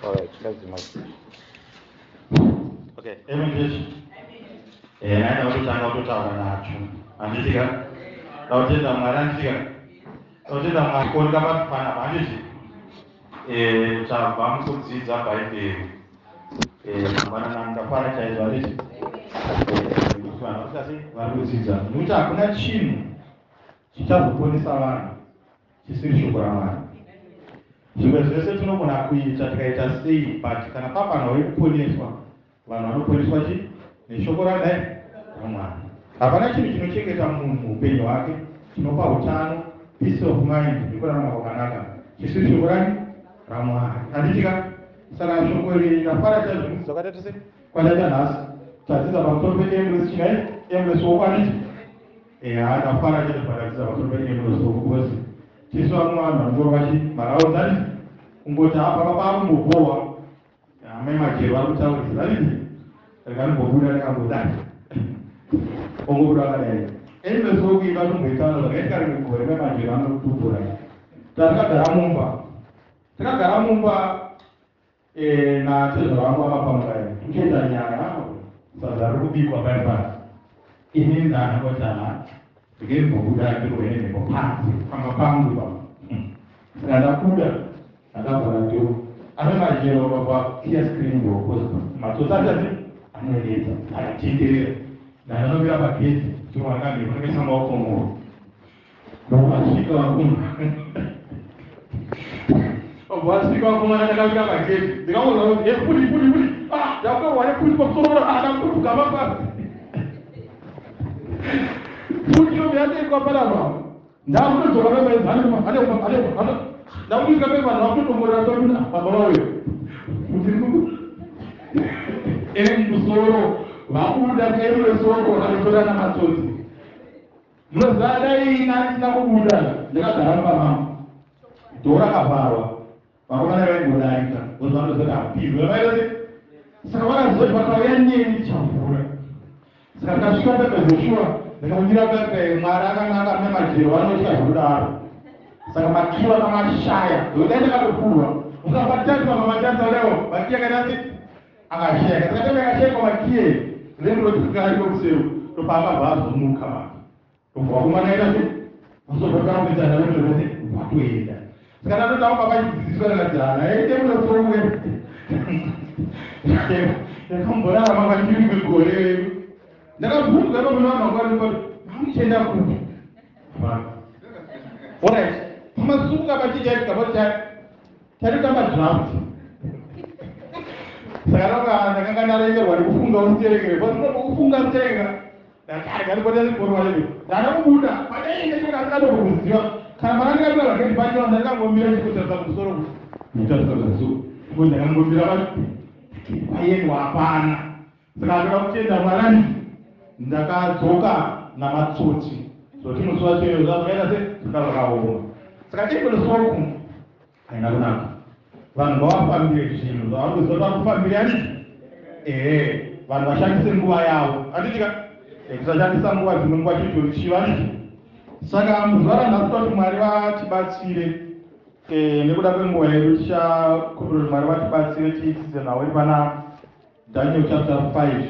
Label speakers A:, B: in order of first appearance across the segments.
A: Alright, chikadzima. Okay, amen church. Eh, naenda kutotanga kutotaura nacho. Handiti ka? Ndautenda Mwari handiti ka? Ndautenda Mwari kuoneka panapa handiti? Eh, tabva mukudzidza Bhaibheri. Eh, mangwanani ndafara chaizvo handiti? Eh, kuti vanhu vari vari kudzidza. Nekuti hakuna chinhu chichazoponesa vanhu chisiri shoko raMwari. Zvimwe zvese tinogona kuita tikaita sei, but kana papanhau yekuponeswa, vanhu vanoponeswa chi neshoko radai raMwari. Hapana chinhu chinochengeta munhu muupenyu hwake chinopa utano, peace of mind nekurarama kwakanaka chisiri shoko rani raMwari. Handiti ka? Saka shoko iri ndafara chaizvo nekudzidza kwataita sei kwataita nhasi. Tadzidza pamusoro peendless chinai endless walk handiti? Eya, ndafara chaizvo pandadzidza pamusoro peendless walk because tisu vamwe vanhu vanongorova chi maraudzi handiti? Kungoti apa baba akumbobhowa amai Majero vari kutaurisa handiti? Rega ndimbobuda ndakangodai. Ongobuda akadai. Endless walk iyi vatomboitaura zvakaitika rimwe gore mai Majero anotupura. Takagara mumba. Takagara mumba Eh, natezvara vangu vakapamuraini kutoita nyaya sadza riri kubikwa paya paya ini ndandangoti ha ndikembobuda ndirohwe nemhepo panze pamba pangu ipapo saka ndabuda ndakavhara door ane majero vakiya screen door cause matsotsi atati anonetsa akatenderera ndandanomira pagedhi tirowana mhepo ndakaisa maoko muhuro Vasvika vakomana. Vasvika vakomana ndakavira pagedhi. Ndikaona kuti hey, pfuti pfuti pfuti. Ah, ndakarwa nepfuti pamusoro ah ndakuruka pasi. Pfuti yombe yatekwa panapa. Ndakutodzoka pepa hane hane hane hane. Ndakuiswa pepa ndakutotomborera pepa baba vauya. Kuti musoro vabuda kaimwe soko anotora namatsotsi. Munoziva dai ini andisina kubuda ndakagara mumba mangu. Dhoo rakavharwa. Vakomana vaingodarika. Because vanoziva kuti hapindwe. Vakaita sei? Saka vakaziva kuti vakauya neni ndichavhura. Saka ndikasvika pepe Joshua ndikamira pepe Mwari akanaka mune majero anotya zvekudaro. Saka makiyi vakamashaya. Dai ndakatopurwa. Ukabatanisa mamatanisa kudaiwo makiyi akaita sei? Akashayika. Saka dai akashaikwa makiyi rendiroti ariko kuseri ndopaakabva azomuka manje. Ndobva vakomana aita sei? Vazobva kuita navo vose vatoenda. Saka ndatotaura baba chidzidziswa ndakati hana yaite munosomwe. Ndakamborarama kwandiri kwegore. Ndakabvunzwa ipapo nevanhu vanga varipo kuti mamuchienda kupi? Alright. Pamasuka pachichaitika pacha taitamba draft. Saka ndanga ndakanga ndaremerwa nekufunga usiterekere. Kufunga kutenga. Ndakarya ndikoti ndikorwa lero. Ndakabuda padainge chikuti andikatokuziva. Kana pandakapinda pagedhi pacho ndakangomira ndichikutarisa kumusoro kuti nditarisa kuzuva. Ngo ndakangomira pacho paendwa hapana. Saka ndoda kutenda Mwari ndakadzoka namatsotsi. Zoti musi wacho iyo zvakaita se zvakanga zvakaoma. Saka tikunosoku haina kunaka. Vanhu ngavafambire zvinhu zvavari kuziva vari kufambira handiti? Ehe, vanhu vashandise nguva yavo handiti ka? Eh, kusashandisa nguva dzimwe nguva chitori chiva handiti? Saka muzuva ranhasi toda kuti Mwari vatibatsire eh, nekuda kwenguva yedu tichakumbira kuti Mwari vatibatsire tiidzidze nhau iri pana Daniel chapter 5.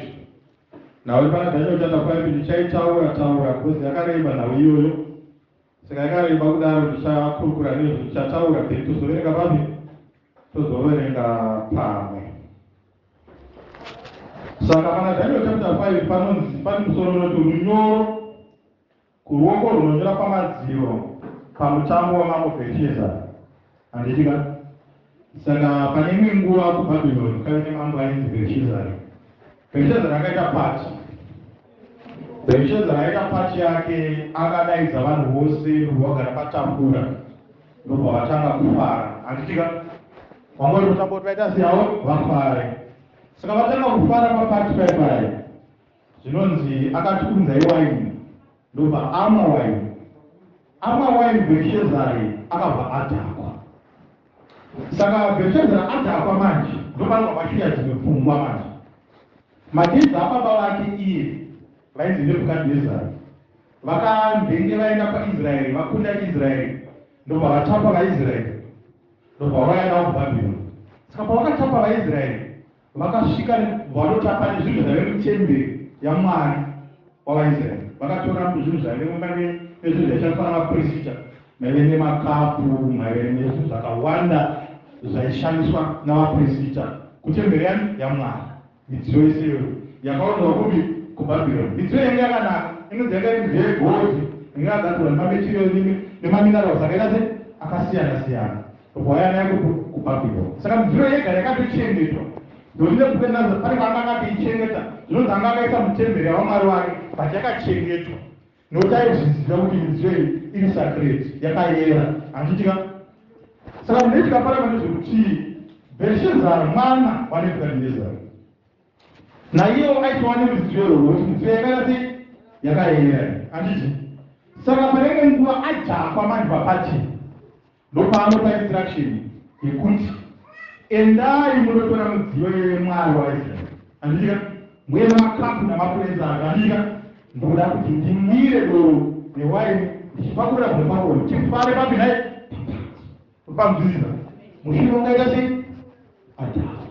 A: Nhau iri pana Daniel chapter 5 ndichaitaura taura because yakareba nhau iyoyo. Saka yakareba kudaro ndichakurukura nezvo ndichataura then tozoverenga papi? Tozoverenga pamwe. Saka pana Daniel chapter 5 panonzi pane musoro unoti runyoro kuruoko runonyora pamadziro pamutambo wamambo Belshazzar. Handiti ka? Saka pane imwe nguva kuBhabhironi kwaive nemambo ainzi Belshazzar. Belshazzar akaita pati. Belshazzar aita pati yake akadaidza vanhu vose ndobva vagara patafura ndobva vatanga kufara. Handiti ka? Wanga uri mutambo kuti vaita sei avo vafare. Saka vatanga kufara papati pai pai. Zvinonzi akati unzai waini ndobva amwa waini. Amwa waini Bherishezari akabva adhakwa. Saka Bherishezari adhakwa manje ndopanobva pasvika dzimwe pfungwa manje. Matiza ababa vake iye vainzi Nebhukadhinezari vakambenge vaenda kwaIsraeri vakunda Israeri ndobva vatapa vaIsraeri ndobva vauya navo kuBhabhironi. Saka pavakatapa vaIsraeri, vakasvika vanotapa nezvinhu zvaive mutemberi yaMwari wavaIsraeri. Vakatora zvinhu zvaive nezvinhu zvaishandiswa navaprista, maive nemakapu, maive nezvinhu zvakawanda zvaishandiswa navaprista kutemberi yani yaMwari. Midziyo yese iyoyo yakaunzwa kupi? KuBhabhironi. Midziyo yanga yakanaka, inonzi yanga iri midziyo yegold, inge yakagadzirwa nemamaterial nemaminerals akaita se akasiyana-siyana. Vauya nayo kuBhabhironi. Saka midziyo yega yakatochengetwa. Ndokuti Nebhukadhinezari pane paanga akatoichengeta, zvinonzi anga akaisa mutemberi yavamwari vake, but yakachengetwa. Nokuti aizviziva kuti midziyo iyi iri sacred, yakayera. Handiti ka? Saka zvinoitika panapa ndezvekuti Bhershezari mwana waNebhukadhinezari naiyewo aitova neruzivo irworwo kuti midziyo yakaita sei yakayera. Handiti? Saka pane imwe nguva adhakwa manje papati ndopaanopa instruction yekuti endai munotora mudziyo yemwari waIsraeri. Handiti ka? Muye namakapu namapurenza ake. Handiti ka? Ndoda kuti ndimwire doro newaini ndichipakurira zvinopakurwa tifare papi nhai? Panzwisisa mushure ungaita sei? Adhakwa.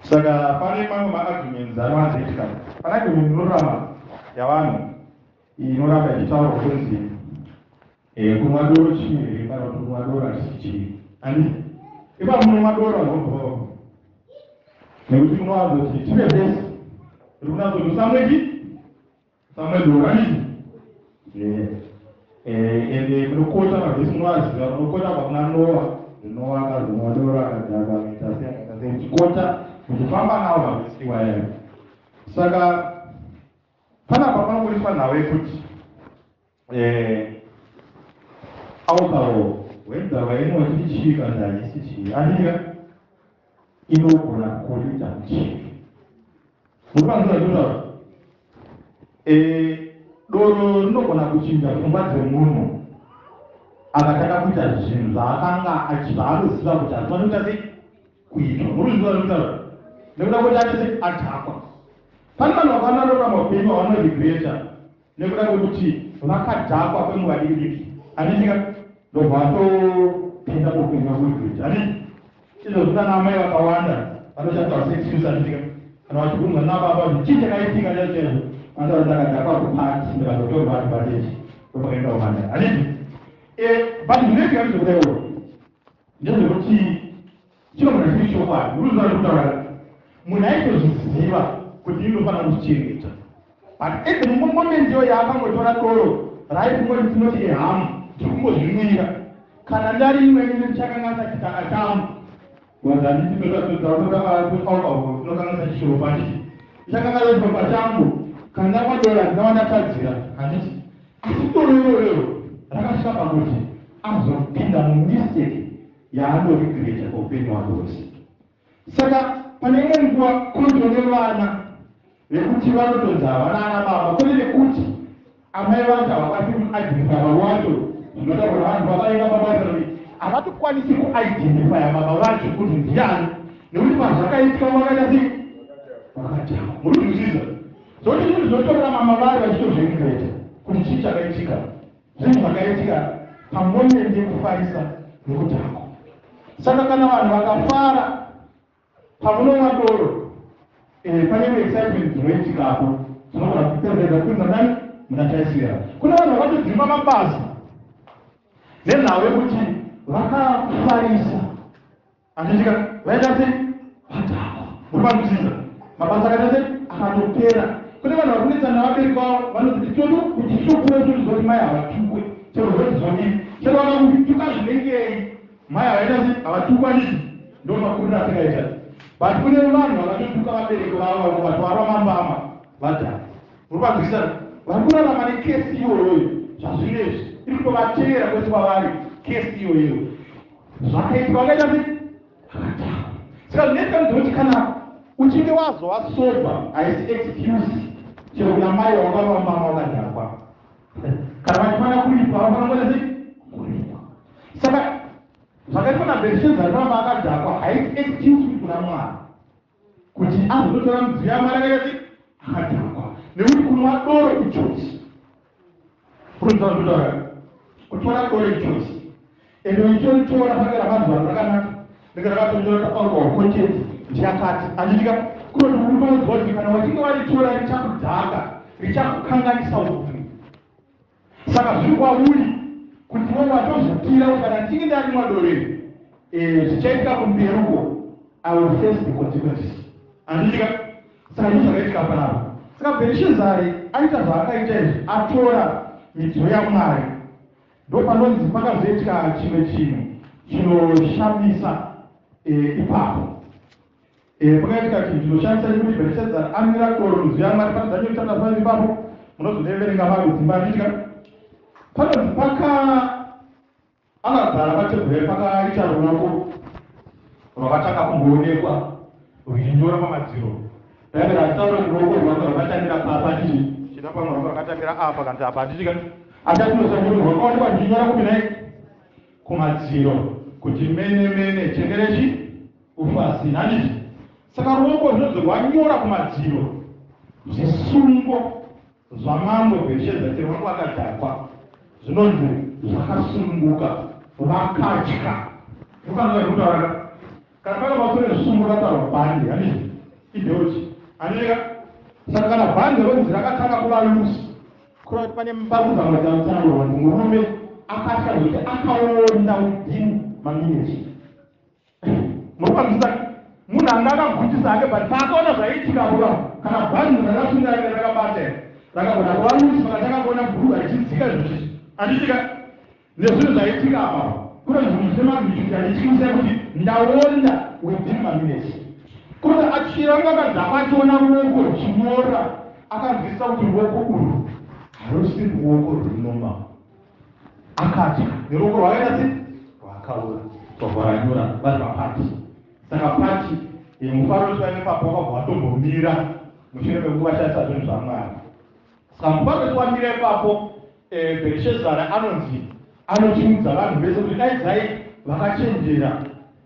A: Saka pane mamwe maarguments anowanzoitika. Pane argument inoramba yavanhu inoramba ichitaurwa kunzi kunwa doro chii here kana kuti kunwa doro hachisi chii. Handiti? Ipapo munonwa doro vanhu vobva vabva. Nekuti munowanzoti tine vhesi iri kunatoti usamwe chii? Usamwe doro handiti? Ende munokota mavhesi munoaziva, munokota kubva kuna Noa, Noa akazonwa doro akadhakwa akaita sei akaita sei, muchikota muchifamba nawo mavhesi iwayayo. Saka panapa panoburitswa nhau yekuti alcohol whether wainwa chiri chii kana hachisi chii, handika inogona kukuita muchii. Muri panzira ndinotaura doro rinogona kuchinja pfungwa dzemunhu akatanga kuita zvinhu zvaakanga zvaanoziva kuti hazvifaniri kuita sei kuitwa. Muri kuzvinzwa zvandinotaura? Nekuda kwekuti aite sei adhakwa. Pane vanhu vakawanda vanorarama upenyu hwavanoregreta nekuda kwekuti vakadhakwa kwenguva diki diki, handiti ka? Ndobva vatopinda muupenyu hwekuregreta, handiti? Izvozvi nana amai vakawanda vanoshandisa seexcuse, handiti ka? Kana vachibvunzwa nababa kuti chii chakaitika chaizvo chaizvo, vanotaura kuti ndakadhakwa kupati ndikazotorwa advantage ndopakaenda kumandara, handiti? But zvinoitika ndezvekudaiwo ndezvekuti chinogona chiri chokwadi. Muri kuziva zvekutaura, munhu aitozviziva kuti inofanira kuzvichengeta, but at the moment iyo yaakangotora doro raaifunga kuti tinoti ehamu ndiri kungozvimwira, kana ndari imwe ini ndichakanganisa chitaka changu, because handiti tinokanganisa chiropa, handiti? Ndichakanganisa chiropa changu kana ndamwa doro, handina wandatadzira, handiti? Asi doro irorero rakasvika pakuti azopinda mumistake yaanoregreta paupenyu hwake hwese. Saka pane imwe nguva kunotova nevana vekuti vanotonzi havana ana baba, kwete nekuti amai vacho havakwanisi kuidentifya baba vacho, zvinotaurwa navanhu vavainga baba vacho kuti havatokwanisi kuidentifya baba vacho kuti ndiani, nekuti pazvakaitika vakaita sei? Vakadhakwa. Muri kuzwisisa? Zvokuti zvinhu zvinotorera mama vari vachitozviregreta kuti chii chakaitika. Zvinhu zvakaitika pamoment yekufarisa nekudhakwa. Saka kana vanhu vakafara pamunomwa doro, pane excitement dzinoitikapo dzinogona kupedzedza kupinza nani muna taisira. Kune vanhu vakatodzimba mabasa nenhau yekuti vakafarisa, handiti ka? Vaita sei? Vadhakwa. Muri panzwisisa? Mabasa akaita sei? Akatopera. Kune vanhu vari kunetsana navabereki vavo, vanoti titodo kuti titokura totoziva kuti mai havatukwe chero zvoti zvodii, chero vakakutuka zvinengei, mai havaita sei? Havatukwa, handiti? Ndo makuriro atakaita. But kune vanhu vakatotuka vabereki vavo, vamwe vatwarwa mambama vadhakwa. Muri panzwisisa? Vari kurarama nekesi iyoyoyo zvazvinezvi, iri kutovateera kwese kwavari kesi iyoyoyo. Zvakaitika vakaita sei? Vakadhakwa. Saka zvinoitika ndezvekuti kana uchinge wazova sober, haisi excuse chero kuna mai wakarova mama wakadhakwa. Kana vachifanira kuripa, vanofanira kuita sei? Kuripa. Saka zvakaitwa naBherishezari kuramba akadhakwa haisi excuse kuna Mwari kuti azototora mudziyo yaMwari akaita sei? Akadhakwa. Nekuti kunwa doro ichoice. Kunzwa zvekutaura, kutora doro ichoice. Ende uchitoritora pakera mazuva rakanaka. Rinenge rakatonyora alcohol content ndiyakati, handitika? Kunoti unoziva kuti kana wachinge waritora richakudhaka, richakukanganisa upenyu. Saka zviri kwauri kuti iwe watozvipira kuti kana ndichinge ndarimwa doro iri, zvichaitika kumberi uko, I will face the consequences, handitika? Saka ndizvo zvakaitika panapa. Saka Bherishezari aita zvaakaita izvi, atora midziyo yaMwari, ndo panonzi pakazoitika chimwe chinhu chinoshamisa ipapo. Pakaitika chinhu chinoshamisa chekuti Bherishezari amira doro, midziyo yaMwari. Pana Daniel chapter 5 ipapo, munozoneverenga makudzimba, handitika? Panonzi paka akagara patebhura, pakaita ruoko rwakatanga kumboonekwa ruchinyora pamadziro. Bhaibheri hatitaura kuti ruoko rwanga rwakatangira papa, handiti? Chida pamwe rwanga rwakatangira apa kana kuti apa, handitika? Asi atinoziva kuti rwakaonekwa ruchinyora kupi nai? Kumadziro, kuti mene mene tekereshi ufasini, handiti? Saka ruoko runonzi rwanyora kumadziro zvisungo zvamambo Bherisheza, chero vanga vakadhakwa, zvinonzi zvakasununguka, vakatya. Mukanzwa kutaura kana panga pasore zvisungo, rataurwa bhandi, handiti? Ibelt, handitika? Saka kana bhandi ronzi rakatanga kuva loose, kureva kuti pane parikuzama kutaurwa kuti murume akatya zvekuti akaonda within maminutes. Murikwanzisa? Munhu anga akagutisa hake, but paakaona zvaiitika apo, kana bhandi rakasunga rake rakabata rakagona kuva loose, pakatanga kuona bhuruga richidzika zvichizvi, handitika? Nezvinhu zvaiitika apa, kune zvinhu zvine magnitude achityisa kuti ndaonda within maminutes. Kuti achiranga akadhakwa, achiona ruoko ruchinyora, akanzwisisa kuti ruoko urwu harusi ruoko rwunormal. Akatya neruoko rwakaita se rwakaura, rwabva ranyora vari paparty. Saka party yemufaro wese waive papo wakabva watombomira mushure mekunge vashandisa zvinhu zvaMwari. Saka mufaro wese wamira ipapo. Bherishezari anonzi anochiudza vanhu vese kuti daidzai vakachenjera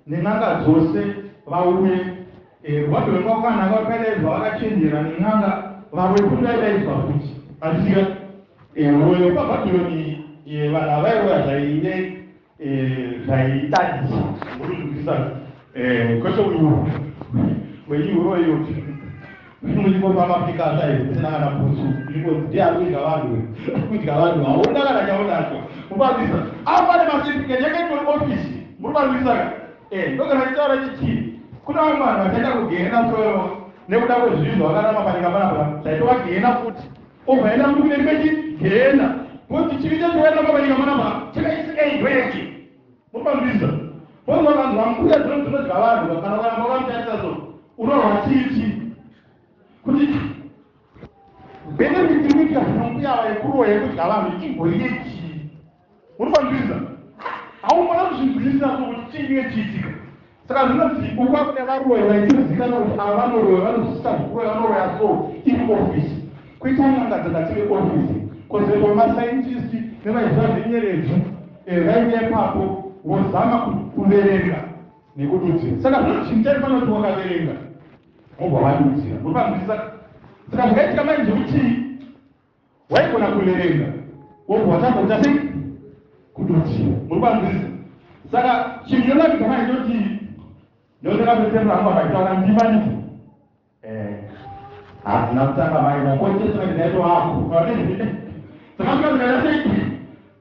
A: nen'anga dzose vauye. Rwabhero kwakanaka kuti paidaidzwa vakachenjera nen'anga, varoi futi vaidaidzwa futi, handitika? Uroyi hwepaBhabhironi, vanhu havairoya zvaive zvaidadisa urikuzwisisa, kwete uyu weiuroyi muchingofamba pikasa izvi kusina kana bhutsu, ndiye ari kudya vanhu, kudya vanhu, hauna kana chaunacho. Mubabisa apo pane macertificate yakaitwa ofisi, muri kubabisa. Ndogara ndichitaura chichii, kuna vamwe vanhu vachaita kugehena soyo nekuda kwezvinhu zvavakaramba panyika panapa, zvaitova gehena futi, obva enda muri kune rimwe chigehena, kuti chivi chacho wairamba panyika panapa chakaisikaibweke. Murikubabisa? Bonza vanhu vambuya dzinodya vanhu, kana ukaramba wakamutarisa so, unorwa chichi kuti benefit iri kuitika zvinombuya ava yekuroya, yekudya vanhu, imbori yechii? Urikwanzwisisa? Haumona kuzvinzwisisa so kuti chii chinge chiitika. Saka zvinonzi ukwa kune varoyi vaitozikanwa kuti ava vanoroya, vanozwisisa zvekuroya, vanoroya so iri ofisi, kuita n'anga dzakatiri ofisi, kozoitwa mascientist nevaiziva zvenyeredzi, vaiuya ipapo vozama kuverenga nekududzira. Saka zvinoti chinhu chaifanira kuti wakaverenga wobva wadudzira. Uri? Saka zvakaitika manje kuti waigona kuverenga wobva watanga kuita sei? Kududzira. Muri kwanzwisisa? Saka chinhu chinonakidza manje choti ndondakapetserera hangu akaitaura ndima niki hadzina kutanga maina kochesaka ndaito ako dzakasvika dzikaita sei?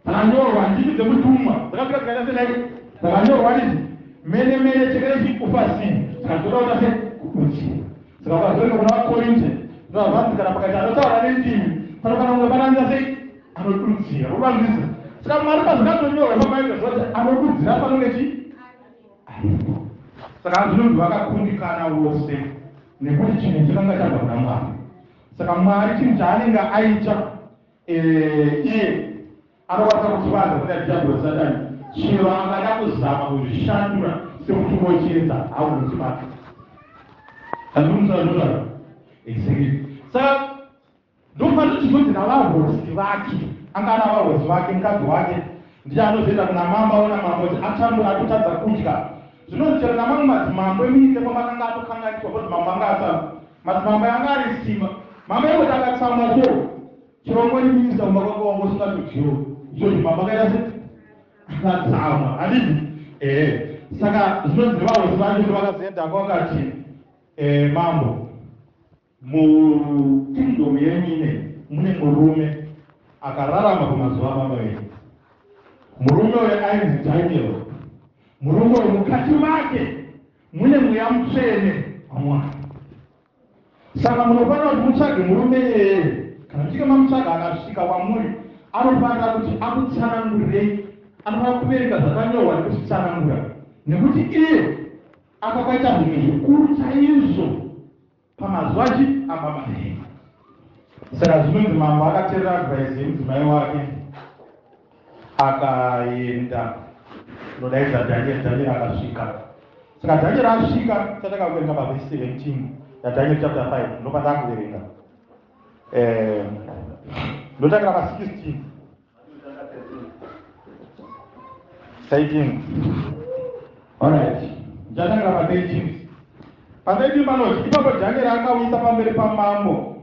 A: Dzakanyorwa ndimi dzemutumwa, dzakasvika dzikaita sei? Dzakanyorwa ndizi mene mene tekereshi ufasini. Saka toda kuita sei? Kududzira. Saka ukazoenda kuna vaKorinte, zvavanzi kana pakaita anotaura nendimi, panofanira kunge panoita sei? Anodudzira. Uvanzisa? Saka Mwari pazvakatonyorwa pabhaibheri zvoti anodudzira panonge chi aripo. Saka zvinonzi vakakundikana vose nekuti chinhu chakanga chabva kuna Mwari. Saka Mwari chinhu chaanenge aita, iye anokwanisa kutivanza kuna dhiabhori Satani, chero angada kuzama kuzvishandura semutumwa wechiedza, haunotibata. Handikumusazvotaura exactly. Saka ndofanira chizonzi navahosi vake, anga ana vahosi vake, mukadzi wake ndiye anozoenda kuna mambo, aona mambo kuti atambura, atotadza kudya. Zvinonzi chero namamwe madzimambo emunyika pamakanga atokanganiswa, kuti mambo anga atsamwa, madzimambo anga ari simba. Mambo ekuti akatsamwa so, chirongwa neminista kumba kwake wanga usingatodyiwo izvozvo. Mambo akaita se akatsamwa, handiti? Ehe. Saka zvinonzi vahosi vacho ndovakazoendako vakati, mambo, mukingdom yenyu ine mune murume akararama pamazuva ababa venyu. Murume uyu ainzi Daniel. Murume uyu mukati make mune mweya mutsvene waMwari. Saka munofanira kuti mutsvage murume iyeye. Kana muchinge mamutsvaga akasvika kwamuri, anofanira kuti akutsanangurei, anofanira kuverenga zvakanyorwa nekuzvitsanangura, nekuti iye akakaita zvinhu zvikuru chaizvo pamazuva achi ababa venyu. Saka zvinonzi mambo akateerera advice yemudzimai wake, akaenda kunodaidza Daniel. Daniel akasvika. Saka Daniel asvika, chatanga kuverenga pavhesi 17 yaDaniel chapter 5, ndopatakuverenga. Ndotangira pa16, 13. Alright, ndichatangira pa13. Pa13 panoti, ipapo Daniel akauyisa pamberi pamambo.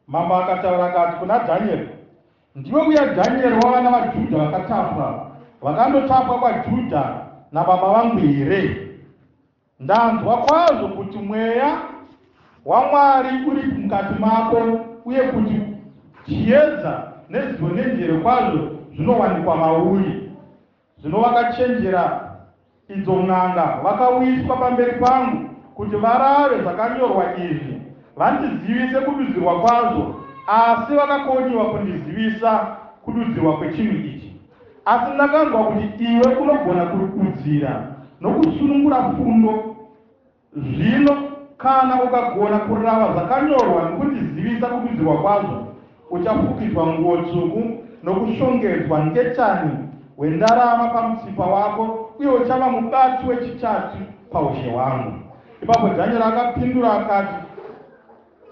A: Mambo akataura akati kuna Daniel, ndiwe uya Daniel wavana vaJudha vakatapwa, vakandotapwa kwaJudha nababa vangu here? Ndanzwa kwazvo kuti mweya waMwari uri mukati mako, uye kuti chiedza nezivo nenjere kwazvo zvinowanikwa mauri. Zvino vakachenjera idzo n'anga vakauyiswa pamberi pangu kuti varave zvakanyorwa izvi, vandizivise kududzirwa kwazvo, asi vakakoniwa kundizivisa kududzirwa kwechinhu ichi. Asi ndakanzwa kuti iwe unogona kududzira nokusunungura fundo. Zvino kana ukagona kurava zvakanyorwa nokundizivisa kududzirwa kwazvo, uchafukidzwa nguo tsvuku nokushongedzwa ngetani hwendarama pamutsipa wako, uye uchava mubati wechitatu paushe hwangu. Ipapo Danieri akapindura akati,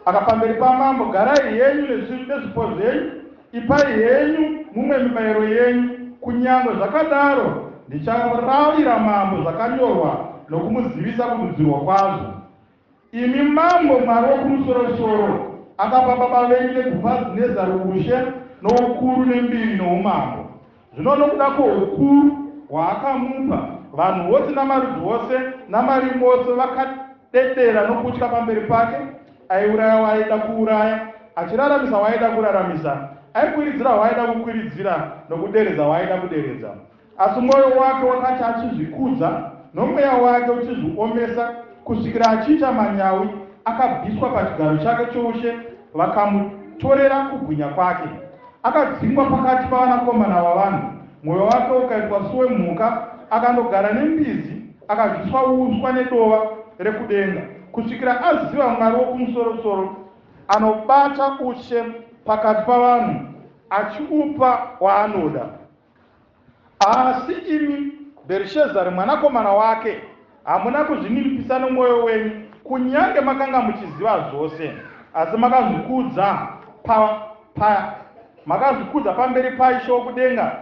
A: akapamberi pamambo, garai henyu nezvipo zvenyu, ipai henyu mumwe mibayiro yenyu. Kunyange zvakadaro ndicharavira mambo zvakanyorwa nokumuzivisa kududzirwa kwazvo. Imi mambo, Mwari wokumusoro-soro akapa baba venyu Nebhukadhinezari ushe noukuru nembiri noumambo. Zvino nokuda kwoukuru hwaakamupa, vanhu vose namarudzi ose namarimi ose vakadedera nokutya pamberi pake. Aiuraya waaida kuuraya, achiraramisa waaida kuraramisa, aikwiridzira waaida kukwiridzira nokuderedza waaida kuderedza. Asi mwoyo wake wakati achizvikudza nomweya wake uchizviomesa kusvikira achiita manyawi, akabviswa pachigaro chake choushe, vakamutorera kubwinya kwake. Akadzingwa pakati pavanakomana vavanhu, mwoyo wake ukaitwa sowemhuka, akandogara nembizi, akadyiswa uswa nedova rekudenga, kusvikira aziva Mwari wokumusoro-soro, anobata ushe pakati pavanhu, achiupa waanoda. Asi imi, Bherishazari mwanakomana wake, hamuna kuzvininipisa nomwoyo wenyu, kunyange makanga muchiziva zvose, asi makazvikudza makazvikudza pamberi paIshe wokudenga.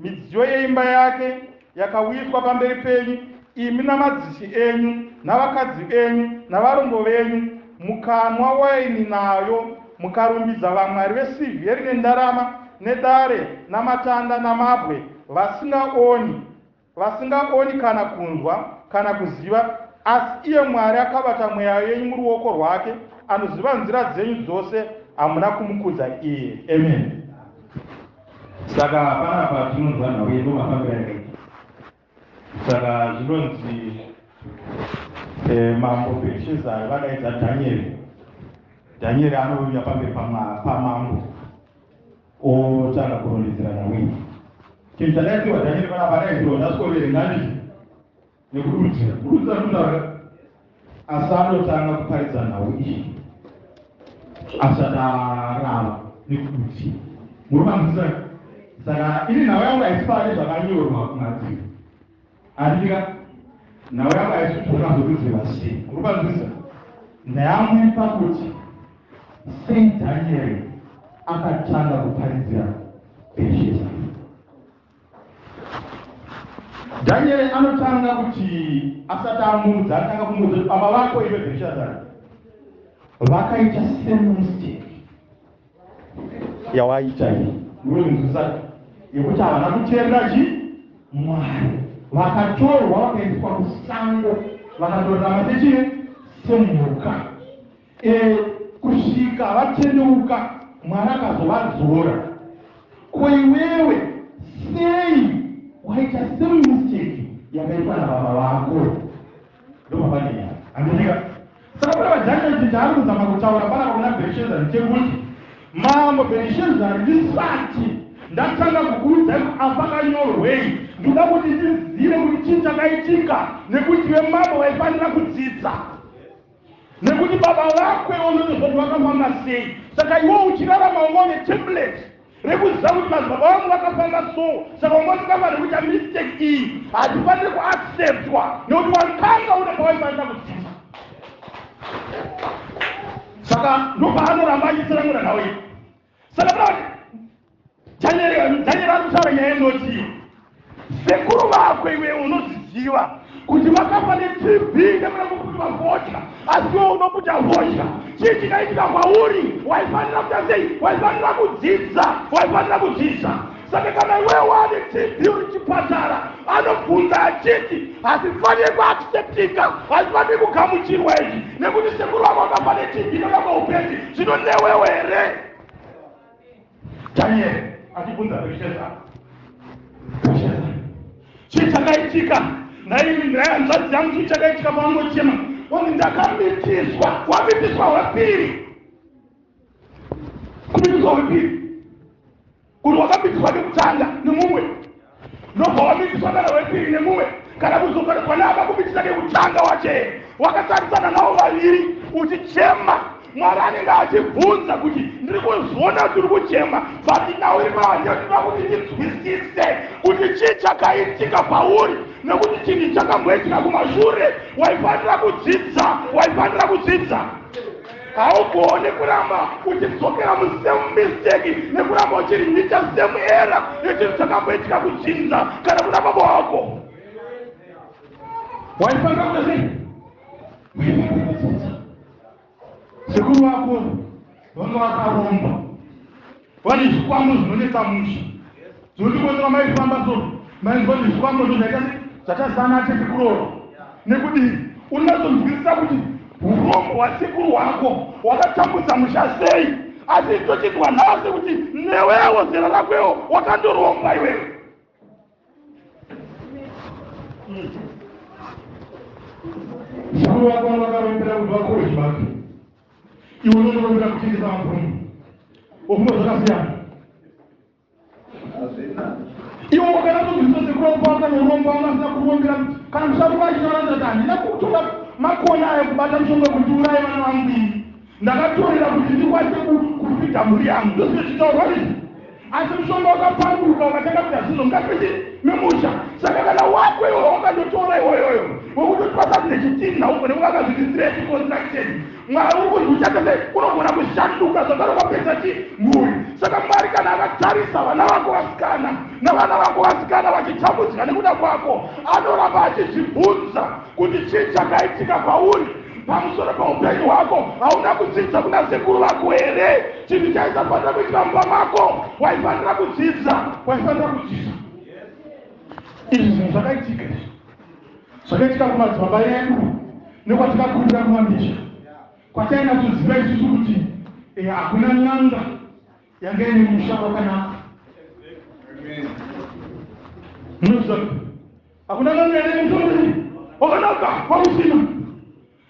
A: Midziyo yeimba yake yakauyiswa pamberi penyu, imi namadzishe enyu navakadzi venyu navarongo venyu, mukanwa waini nayo, mukarumbidza vamwari vesirivheri nendarama nedare namatanda namabwe, vasingaoni kana kunzwa kana kuziva. Asi iye Mwari akabata mweya yenyu muruoko rwake, anoziva nzira dzenyu dzose, hamuna kumukudza iye. Amen. Saka panapa tinonzwa nhau yedu mafambiro yakaita. Saka zvinonzi mambo Bherishezari vadaidza Dhanieri. Dhanieri anouya pamberi pamambo otanga kurondedzera nhau iyi. Chinhu chadaidzirwa Dhanieri panapa, adaidzirwa ndasikoverenga handiti nekududzira, kududzira kutaura, asi anotanga kuparidza nhau iyi asati arava nekududzira. Murume anzwisisa. Saka ini nhau yangu haisi pane zvakanyorwa kumadziro, handika? Nhau yangu haisi kuti zvakazodudzirwa sei. Murume anzwisisa. Nhau yangu iri pakuti sei Dhanieri akatanga kuparidzira Bherishezari. Dhanieri anotanga kuti asati amuudza, anotanga kumuudza kuti baba vako iwe Bherishazari vakaita same mistake yawaita iyi. Murume, yekuti havana kuteerera chi Mwari. Vakatorwa vakaendeswa kusango, vakatorarama sechii? Semhuka, kusvika vatendeuka, Mwari akazovadzora. Ko iwewe sei waita same mistake yakaitwa nababa vako? Ndobaba nenyaya, handitika? Saka pana vaDhanieri, chinhu chaari kuzama kutaura panapa kuna Bherishezari ndechekuti, mambo Bherishezari, ndisati ndatanga kukuudzai kuti apakanyorwei, ndoda kuti ndizive kuti chii chakaitika, nekuti vemambo vaifanira kudzidza, nekuti baba vako iwe unotozva kuti vakafamba sei. Saka iwe uchirarama unga une template rekuziva kuti madzibaba vangu vakafamba so. Saka unga usingafaniri kuita mistake iyi, hatifaniri kuacceptwa, nekuti wakanga une pawaifanira kudzidza. Saka ndopaanoramba achitsanangura nhau iyi. Saka paa Danieri ari kutaura nyaya inoti sekuru vako iwe unoziziva kuti vakafa neTB nekuda kwekuti fodya, asi iwe unoputa fodya. Chii chikaitika kwauri? Waifanira kuita sei? Waifanira kudzidza, waifanira kudzidza. Saka kana iwe wane TB uri chipatara, anobvunza achiti hazvifaniri kuacceptika, hazvifaniri kugamuchirwa izvi, nekuti sekuru vako vakafa neTB nekuda kweupenzi. Zvino newewo here? Daniel achibvunza Bhelisheza, Bhelisheza, chii chakaitika nhaimi, nhai hanzvadzi yangu? Chii chakaitika pawangochema wanzi ndakamitiswa? Wamitiswa hwepiri, kumitiswa hwepiri, kuti wakamitiswa kekutanga nemumwe, ndobva wamitiswa kana hwepiri nemumwe, kana kuzokana akakumitisa kekutanga wache wakatarisana navo vaviri uchichema. Mwari anenge achibvunza kuti ndiri kuzviona kuti uri kuchema, but nhau iri manje, ndinoda kuti ndinzwisise kuti chii chakaitika pauri, nekuti chinhu chakamboitika kumashure, waifanira kudzidza, waifanira kudzidza. Haugoni kuramba uchidzokera musame mistake nekuramba uchirimita same error yechinhu chakamboitika kudzinza kana kuna baba wako. Waifanira kuita sei? Waifanira kudzidza. Sekuru vako vanga vakaromba, vane zvikwambo zvinonetsa musha, zvinoti kwese kwamaifamba so mainzwa kuti zvikwambo zvo zvaita zvatazana atete kuroorwa nekudii. Unozonzwisisa kuti urombo hwasekuru hwako hwakatambudza musha sei, asi tochizwa nhasi kuti newewo zera rakwewo wakandoromba iwewe. Sekuru vako vakarombera kuti vakohwe chibage, iwe unondorombera kutengesa mabhunu. Ofunga zvakasiyana. Iwe wakanatobvisa sekuru vako pavakanyoromba, vangasina kurombera kana musharuka achitaura kuti handina kutora makona ayo kubata mushonga kuti uraye vana vangu, ini ndakatorera kuti ndikwanise kufidha mhuri yangu. Ndozvinochitaurwa izvi, asi mushonga wakapanduka, ukatanga kuita zvinhu mukati memusha. Saka kana wako iwe wakandotora iwoyoyo wekutoti pasati nechitinha ugone kuvaka zvinhu straight construction, Mwari uri kunzi uchatese unogona kushanduka zvakare ukapedza chi mhuri. Saka Mwari kana akatarisa vana vako vasikana navana vako vasikana vachitambudzika nekuda kwako, anoramba achizvibvunza kuti chii chakaitika kwauri pamusoro paupenyu hwako. Hauna kudzidza kuna sekuru vako here? Chinhu chaisafanira kuitika mumba mako, waifanira kudzidza, waifanira kudzidza. Izvi zvinhu zvakaitika, izvi zvakaitika kumadzibaba edu nekwatikakurira kumamisha kwatainatsoziva isusu kuti hakuna n'anga yanga ine musha wakanaka. Munoziva, hakuna n'anga ine musha wakanaka kwakusina,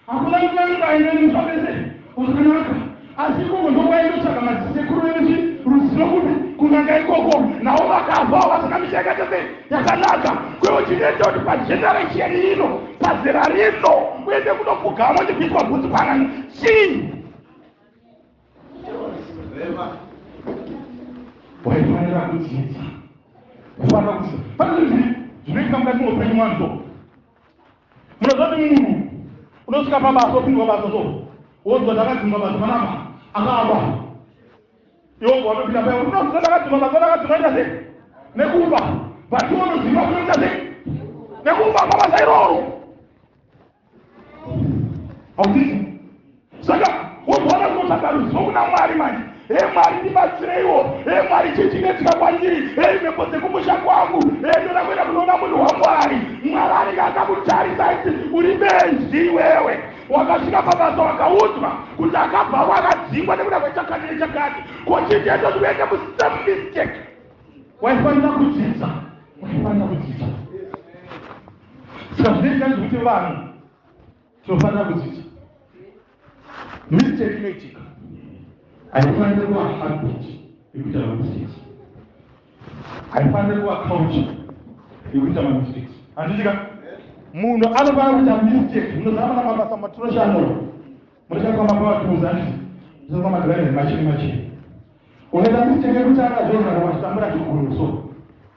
A: hakuna n'anga ine musha wese wakanaka. Asi ikoko ndokwaindotsvaka madzisekuru vedu ruzivo kupi? Kun'anga ikoko. Navo vakafawo vasina misha yakaita sei? Yakanaka. Kwewo chinoita kuti pageneration ino, pazera rino, uende kunopfugama uchibviswa bvudzi pan'anga chii? Waifanira kudzidza, waifanira kudzidza. Pane zvinhu zvinoitika mukati meupenyu mwanzo. Munoziva kuti munhu unosvika pabasa, wopindwa basa so, wonzwa ndakadzingwa basa panapa akaba. Iwe watopinda paya, unoziva ndakadzingwa basa, ndakadzingwa ita sei? Nekuba. But iwe unoziva kunoita sei? Nekuba pabasa iroro hauzii. Saka wobva kunotsvaga ruzivo kuna Mwari manje. He Mwari, ndibatsireiwo. He Mwari, chii chinoitika kwandiri? He mhepo dzekumusha kwangu. He ndoda kuenda kunoona munhu waMwari. Mwari anenge akakutarisa aiti uri benzi iwewe. Wakasvika pabasa wakaudzwa kuti akabva wakadzingwa nekuda kwechakati nechakati. Ko chii chaita kuti uende musame mistake? Waifanira kudzidza. Waifanira kudzidza. Saka zvinoita kuti vanhu tinofanira kudzidza. Mistake inoitika. Haifaniri kuva habit yekuita mamistakes. Haifaniri kuva culture yekuita mamistakes. Handitika? Munhu anofanira kuita mistake. Munoziva mana mabasa matinoshanda. Munoshanda mapower tools handiti? Munoshanda madriver machini machini. Unoita mistake yekutanga zvozvana wachitambura chiguru so.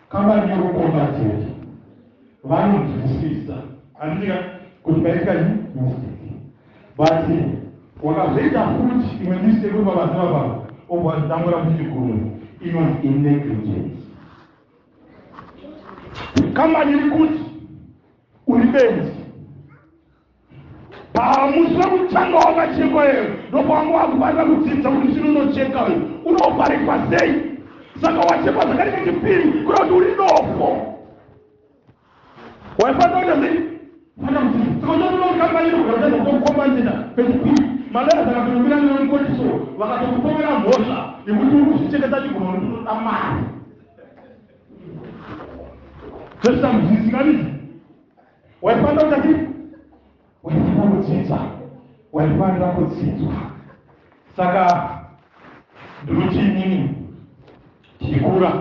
A: Kambani yokukombadzeti. Vanonzwisisa. Handitika? Kuti paitika mistake. But wakazoita futi imwe mistake uri pabasa papa obva wazitambura futi chiguru inonzi inegligence. Kambani iri kuti uri benzi. Pamusi wekutanga wakachekwa iyo ndopawanga wakufanira kudzidza kuti chinonocheka uyu unoparekwa sei. Saka wachekwa zvakare kechipiri kuda kuti uri dofo. Waifanira kuita sei? Fanira kudzidza. Saka unoona kambani iri kugara kukombandina pechipiri. Madara saka kunomira nemukoti so vakatokupomera mhosva yekuti uri kuzvichengeta chigumwe nekuti unoda mari. Zvesitamuzvisinganizi. Waifanira kuita chii? Waifanira kudzidza. Waifanira kudzidzwa. Saka ndinoti inini tichikura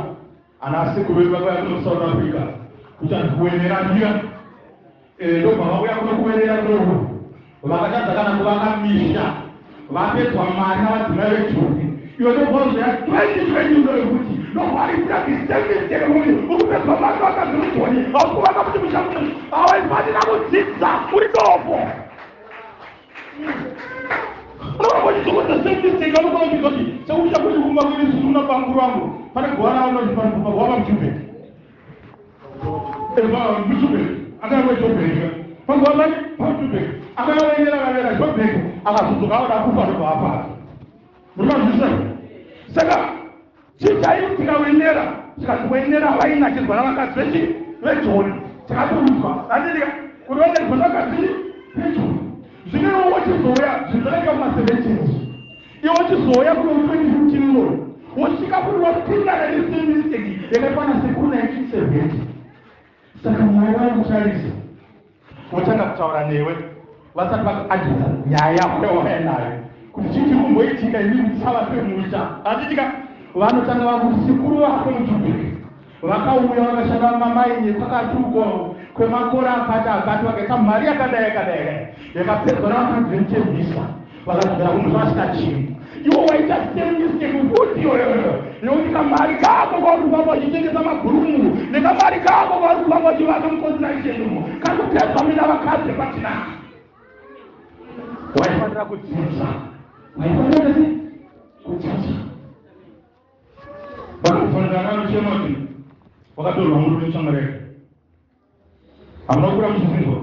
A: ana sekuru vedu vakauya kuno South Africa kuti anzi kuwenera ndira ndobva vauya kuno kuwenera kunoku vakatadza kana kuvaka misha vapedzwa mari navadzimai vejoni. Iwe ndobva ya 2020 uno yekuti ndobva the same mistake kuti uri kupedzwa mari vakadzi vejoni hausi kuvaka kuti musha muno. Hawaifanira kudzidza, uri dofo. Unokambochidzokodza same mistake anokona kuti sekumusha kuti kumba kwedu isusu kuna bamukuru vangu pane guva ravo paguva paMujubheki. Mujubheki akauya kweJobheki paguva pani paMujubheki akavaendera vavera Jobheki akazodzoka auda kufa ndobva afa. Muri mazwisisa? Saka chichaitika wenera tikati wenera vainakirwa navakadzi vechi vejoni. Takatorudzwa handitika kuti vainakirwa navakadzi vejoni. Zvino iwe wochizouya zvinhu zvakaita kuma-70s, iwe wochizouya kuno 2015 unoyo wosvika kuti wapindana nesame mistake yakaitwa nasekuru 1970. Saka Mwari vari kutarisa votanga kutaura newe vasati vakaadresa nyaya yako yawauya nayo kuti chii chiri kumboitika imi kutsava kwemusha. Handitika? Vanotanga vakuti sekuru vako muJubheki vakauya vakashanda mamaini kwakati uko kwemakore akati akati vakaita mari yakadai yakadai yakadai yakapedzwa navakadzi vemuTembisa vakadzokera kumusha vasina chinhu. Iwo waita same mistake futi iyoyoyo nekuti kamari kako kauri kufamba uchitengesa mabhurumu nekamari kako kauri kufamba uchivaka muconstruction umo kari kupedzwa mina vakadzi vepatina. Waifanira kudzidza. Waifanira kudzidza. Vakakufanira vanochema kuti wakatorwa murume neshamwari yake. Hamuna kukura muchizvinzwa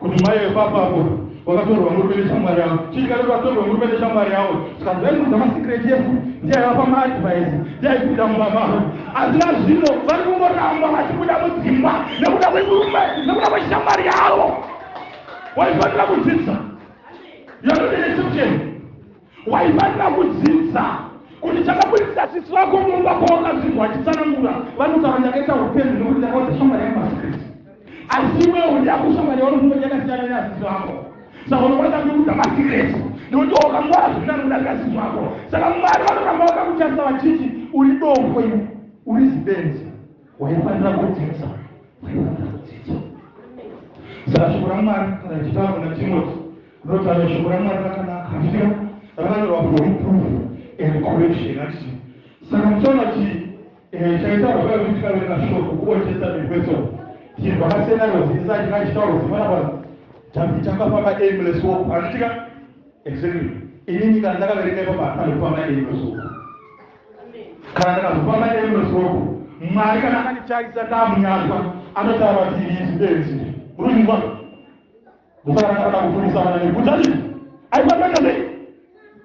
A: kuti mai vepapapo wakatorwa murume neshamwari yavo. Chii kana vatorwa murume neshamwari yavo? Saka vaimudza masecret ese, ndiye aivapa maadvice, ndiye aibuda mumba mavo. Asi nazvino vari kungoramba vachibuda mudzimba nekuda kwemurume, nekuda kweshamwari yavo. Waifanira kudzidza. You are not an exception. Waifanira kudzidza kuti chakabudisa sisi vako mumba pawakazvinzwa achitsanangura vanotaura ndakaita upenzi nekuti ndakaudza shamwari yangu masecret. Asi iwewo ndiyako shamwari yaunofunga yakasiyana neasisi vako. Saka unokwanisa kuudza masecret nekuti wakangwara zvinani kudarika sisi vako. Saka Mwari vanoramba vakakutarisa vachiti uri dofo iwe, uri zibenzi. Waifanira kudzidza. Waifanira kudzidza. Saka shoko raMwari kana richitaura kuna Timothy rinotaura shoko raMwari rakanaka. Handitika? Rakanyorwa for reproof and correction. Handiti? Saka muchaona kuti chaitaurwa paya kuti tikaverenga shoko kuOld Testament kwese chinhu vakasiyana rozisa chingachitaura kuti panapa Dhavhidhi akafamba aimless walk. Handitika? Exactly. Inini kana ndakaverenga ipapo hapana kufamba aimless walk. Kana ndakazofamba aimless walk, Mwari kana akanditarisa ndamunyatwa anotaura kuti iri zibenzi. Urikuzwa? Ndosaka ndakada kufundisa vana nekuti handiti aifanira sei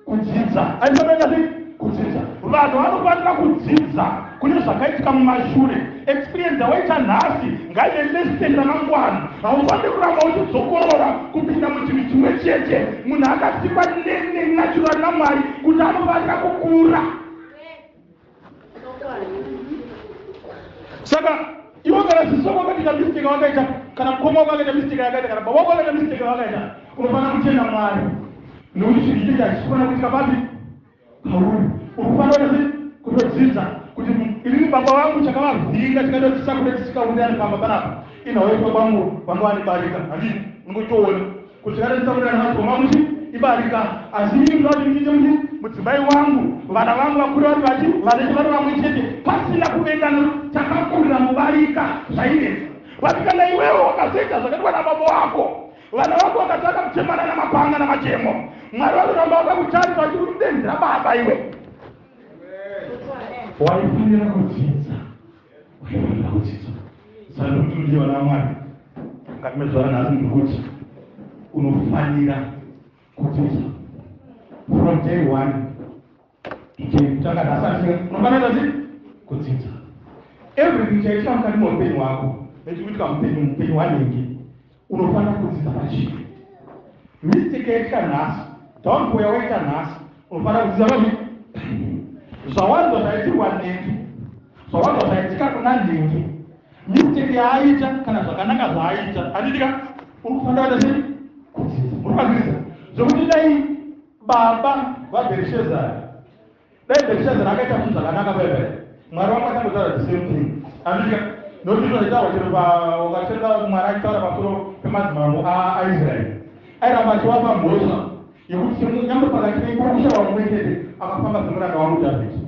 A: kudzidza, aifanira sei. Kudzidza. Vanhu vanofanira kudzidza kune zvakaitika mumashure. Experience yawaita nhasi ngaive lesson ramangwana. Haufaniri kuramba uchidzokorora kupinda muchinhu chimwe chete. Munhu akasikwa nenatural naMwari kuti anofanira kukura. Saka iwe kana sisi wako wakaita mistake wakaita, kana mukoma wako akaita mistake yakaita, kana baba wako akaita mistake wakaita, unofanira kutenda Mwari nekuti chinhu ichocho hachifanira kuitika papi pauri. Unofanira sei kutodzidza kuti inini baba vangu chakavavhinga chakaita kuti tisakude tisikawirirane pamba panapa inhau yekuti baba vangu vanga vane barika. Handii unongotoona kuti chakaita tisawirirane madzikoma angu chi ibarika, asi inini ndoda kuti ndiite kuti mudzimai wangu, vana vangu vakuru vari vati vanenge vari vamwe chete pasina kuvengana. Takakurira mubarika, zvainetsa. But kana iwewe wakazoita zvakaitwa nababa wako, vana vako vakatanga kutemana namapanga namachemo, Mwari vanoramba vakakutarisa vachikuti benzi rababa iwe. Waifanira kudzidza, waifanira kudzidza. Saka ndikuti ndiye vana vaMwari mukati mezuva ranhasi, ndikuti unofanira kudzidza from day one today. Kutanga nhasi asi unofanira kuti kudzidza everything chaitika mukati meupenyu hwako nechikuitika mupenyu hwanhingi. Unofanira kudzidza pachii mistake yaitika nhasi, downfall yawaita nhasi, unofanira kudzidza pachi zvawanzwa zvaitirwa nhingi, zvawanzwa zvaitika kuna nhingi, mistake yaaita kana zvakanaka zvaaita. Handitika unofanira kuita sei? Kudzidza. Munofaniriza zvokuti dai baba vaBherishezari, dai Bherishezari akaita zvinhu zvakanaka baibai, Mwari wangu achangotaura the same thing. Handitika nokuti zvinotaurwa chero wakatenda Mwari achitaura pamusoro pemadzimambo aIsraeri, airamba achiwapa mhosva yekuti nyangwe pakati pekushawa mumwe chete akafamba semuranda wangu Dhavhidhi.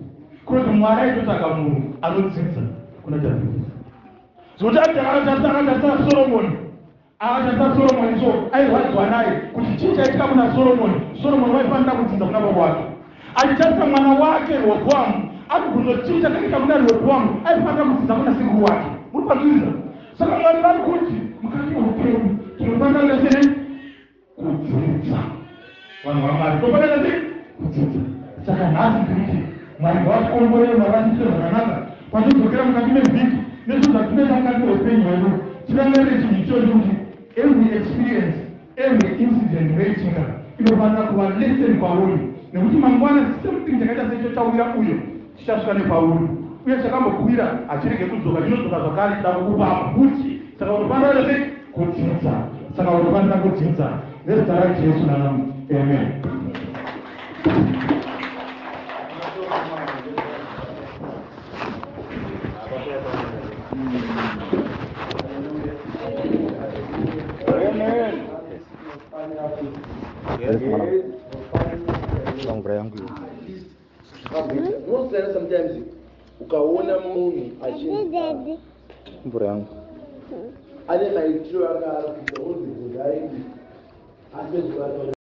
A: Kunoti Mwari aitotsvaga munhu anodzidza kuna Dhavhidhi, zvokuti akatarisa Soromoni, akatarisa Soromoni, so airwadziwa naye kuti chii chaitika kuna Soromoni. Soromoni waifanira kudzidza kuna baba wake. Achitarisa mwana wake Rehobhoamu, akubvunza chii chakaita kuna Rehobhoamu, aifanira kudzidza kuna sekuru wake. Muri kwanzwisa? Saka Mwari vari kuti mukati meupenyu tinofanira kuita sei? Kudzidza. Vanhu vaMwari, tofanira sei? Kudzidza. Saka nhasi ndikuti Mwari ngavatikomborere, Mwari vatiitire zvakanaka patodzokera mukati mevhiki nezvinhu zvatinoita mukati meupenyu hwedu. Tirangarire chinhu ichocho kuti every experience, every incident inoitika inofanira kuva lesson kwauri, nekuti mangwana same thing chakaita secho chawira uyo chichasvika nepauri, uye chakambokwira hachirege kudzoka, chinodzoka zvakare chida kukupa futi. Saka unofanira sei? Kudzidza. Saka unofanira kudzidza nezita raJesu nanamu, amen.
B: Amen.
C: Mvura yangu iyo.
B: Unosiyana sometimes ukaona munhu achinzi
C: Mvura yangu.
B: Ane maitiro anga ari kuita, unzi bvunza aidi asi.